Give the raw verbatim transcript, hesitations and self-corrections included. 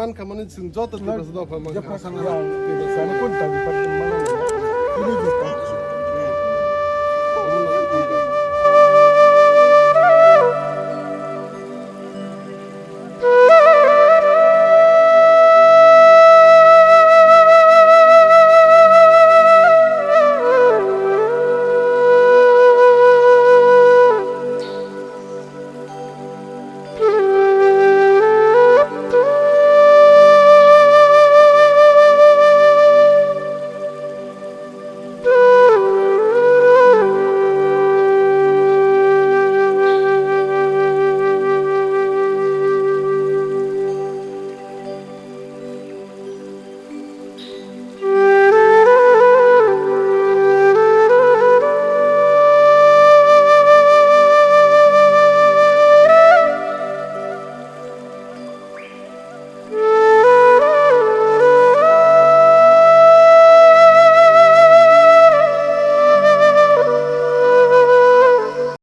Man kha mani chwng joto Tiprasa dopha man kha. Jepha khana ya, Tiprasa ni kun ta department mana ya. Ini jepha.